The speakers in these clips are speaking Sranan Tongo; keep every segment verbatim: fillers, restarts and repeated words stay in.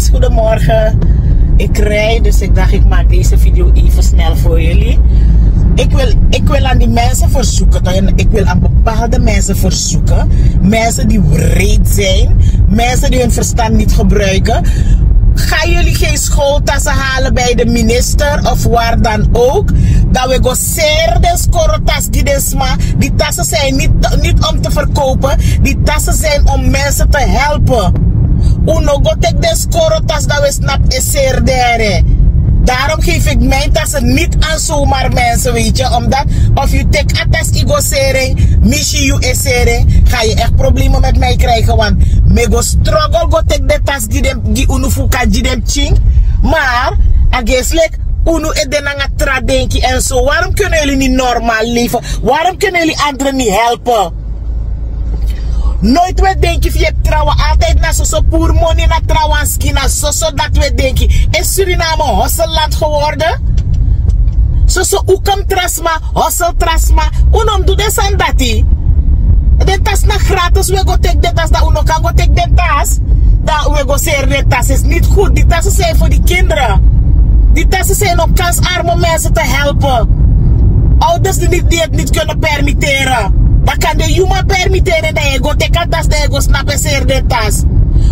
Goedemorgen. Ik rij, dus ik dacht ik maak deze video even snel voor jullie. Ik wil, ik wil aan die mensen verzoeken, toch? En ik wil aan bepaalde mensen verzoeken. Mensen die wreed zijn, mensen die hun verstand niet gebruiken. Gaan jullie geen schooltassen halen bij de minister of waar dan ook? Dan we go seri den skoro tas gi den sma. Die tassen zijn niet, niet om te verkopen. Die tassen zijn om mensen te helpen. Un no go teki den skoro tas dan we snapu e seri dere. Daarom geef ik mijn tassen niet aan zomaar mensen, weet je. Omdat of yu teki a tas yu go seri en, misi yu e seri en, ga je echt problemen met mij krijgen. Want mi go struggle go teki den tas gi den, gi unu fu kan gi den pikin. Maar a gesi leki unu e de nanga tra denki en so. Waarom kunnen jullie niet normaal leven? Waarom kunnen jullie anderen niet helpen? Nooit we denki fu yepi trawan, altijd na soso puru moni na trawan skin, na soso dati we denki. Is Suriname een hosselland geworden? Soso ukum tra sma, hossel tra sma. Un no mus du den sani dati. Den tas na gratis, we go teki den tas, dan un no kan go teki den tas. Dan we go seri den tas, is niet goed. Die tassen zijn voor die kinderen. Die tassen zijn om kansarme mensen te helpen. Ouders die niet, die het niet kunnen permitteren. Dan kan den yu man permitteren, dan yu go teki a tas, dan yu go snapu e seri den tas.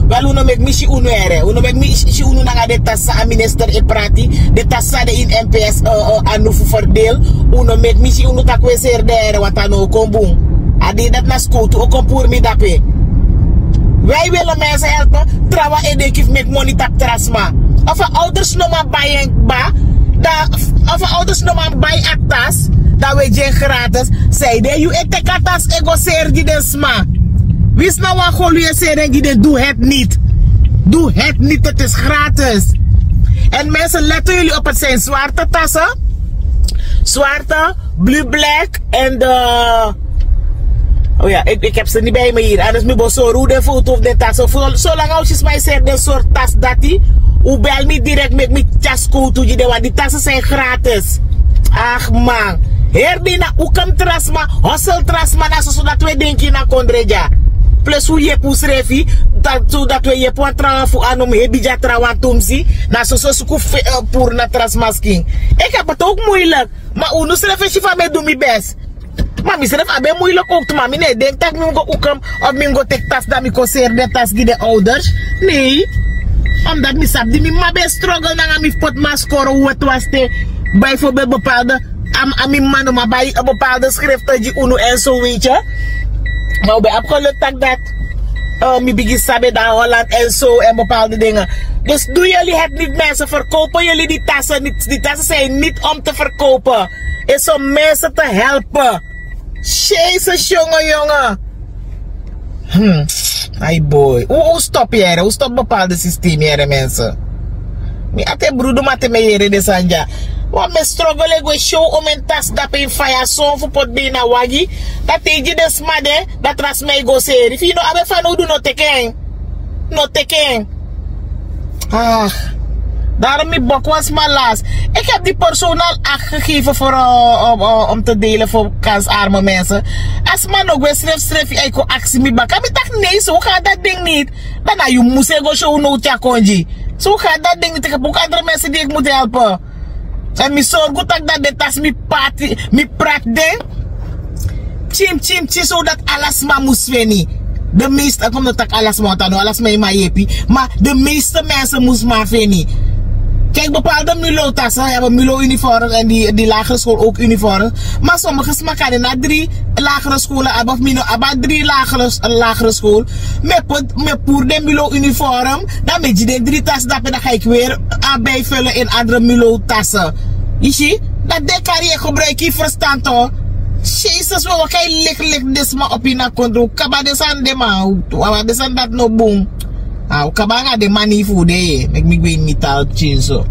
Wel, un no meki mi si unu here. Un no meki mi si unu nanga den tas san a minister e prati. Den tas san de ini M P S, eh, eh, a nufu verdeel. Un no meki mi si unu taki we seri den here, want a no o kon bun. A dei dati na skowtu o kon puru mi dape. Wij willen mensen helpen. Trawan e denki fu meki moni tapu tra sma. Of a ouders no man bai en kba. Dan, of a ouders no man bai a tas, dan we gi en gratis. Sanede yu e teki a tas e go seri gi den sma? Winsi na wan golu yu e seri en gi den, doe het niet. Doe het niet, het is gratis. En mensen, letten jullie op, het zijn zwarte tassen. Zwarte, blue black en de... Oh ja, ik, ik heb ze niet bij me hier. Anders mi bo sori un den foto fu den tas. Zo, zolang a un si sma e seri den sortu tas dati, un bel mi direct, meki mi tyari skowtu gi den, want die tassen zijn gratis. Ach man. Heri dei na ukum tra sma, hossel tra sma, na soso dati we denki ini a kondre dya. Plus un yepi unsrefi, dati, so dati we yepi wan trawan fu a no mus hebi dya trawan tumsi, na soso suku fe-, eh, puru na tra sma skin. Ik heb het ook moeilijk. Ma unu srefi e si fa mi e du mi best. Ma mi srefi abi en moeilijk ook tu, ma mi no e denki taki mi mus go ukum of mi mus go teki tas dan mi kon seri den tas gi den ouders. Nee. Omdat mi sabi di mi mama ben e struggle nanga mi fu poti maskoro, weti waste, bijvoorbeeld bepaalde, a, a mi mama no man bai, eh, bepaalde schriften gi unu en zo, weet je. Ma un ben abi geluk taki dati, eh, mi bigin sabi dan Holland en zo en bepaalde dingen. Dus doen jullie het niet, mensen. Verkopen jullie die tassen niet. Die tassen zijn niet om te verkopen. Is om mensen te helpen. Jezus, jongen, jongen. Hmm. Ai boy. Un, un stop yere. Un stop bepaalde systeem yere, mensen. Mi ati e brudu ma te mi e yere den sani dya. Wan mi e struggle e gwe show un tas dape ini faya son fu poti bini na wagi. Dan te yu gi den sma de, dan tra sma e go seri. Efu yu no abi en fanowdu, no teki en. No teki en. Ah. Daarom mi boek wan sma last. Ik heb die persoon al acht gegeven voor, eh, om, eh, om te delen voor kansarme mensen. A sma no gwe srefi srefi, a e kon aksi mi baka. Mi taki nee, so gaat dat ding niet. Dan na yu mus e go show no te a kon gi. So gaat dat ding niet. Ik heb ook andere mensen die ik moet helpen. En mi sorgu taki dati den tas mi pati, mi prati den. Tyin, tyin, tyin, zodat ala sma mus feni. De meeste, ik kom no taki ala sma, want a no ala sma yu man yepi. Maar de meeste mensen mus man feni. Kijk, bepaalde Milo tassen hebben Milo uniform en die, die lagere school ook uniform. Maar sommige sma kan na drie lagere scholen hebben, of mi no abi a drie lagere, lagere school. Mi e poti, mi e puru den Milo uniform, dan mi e gi den drie tassen dape, dan ga ik weer, eh, bijvullen in andere Milo tassen. Yu si, dati den kari e gebruik yu verstand toch. Jezus, we waka e lik lik den sma opo ini a kondre, un kaba den sani de, ma, wawa, den sani dati no bun. Ah, un kaba nanga den mani fu un de, meki mi gwe ini mi taal pikin so.